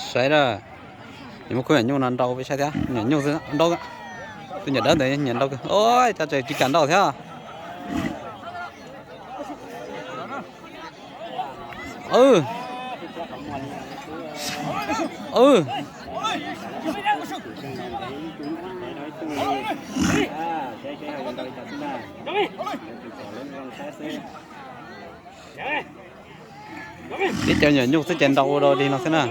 Saib na, nws muab khub nyuam nyuj no nrau peb saib thiab, nyuam nyuj xwb nrau. Tus nyuam dawb ntawd nyiam nrau. Ua cas tseem tsis kam nrau thiab. Tib cov nyuam nyuj xwb ces nrau ua dog dig no xwb na.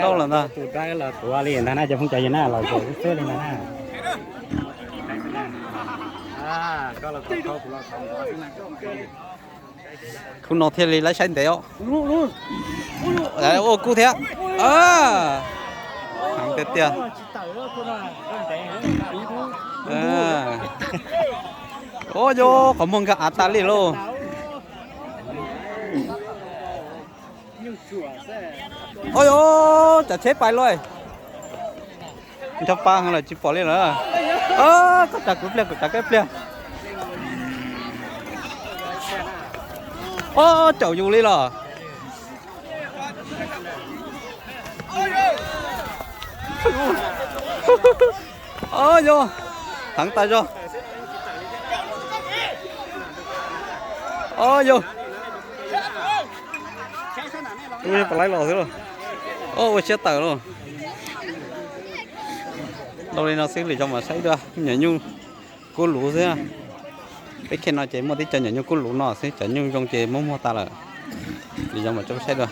Tau lawm ntag. Tus dawb los tuav li ntag na, cov phooj cov ywg na, los zaum xwb li ntag na. Khub no thiaj li laib saib ntev os. Ua kub thiab. Heev tiag tiag. Ua yog qhov muag nkag av tas li lauj. Ua yog, tsam tsheb pais lauj. Nrog pa heev lawm tsis pom li lawm. Koj tsav kuv pliag, kuv tsav koj pliag. Ua caum yus li los. Ua yog, heev tas zog. Ua yog, pom laib los xwb lauj. Ua siab tawm lauj. Ntau li no xwb, lwm zaus mam saib dua. Nyuam nyuj kub luv xwb. Peb khej no ces muaj tib co nyuam nyuj kub luv no xwb, cov nyuj zoo ces muab muag tas lawm. Lwm zaus mam rov saib dua.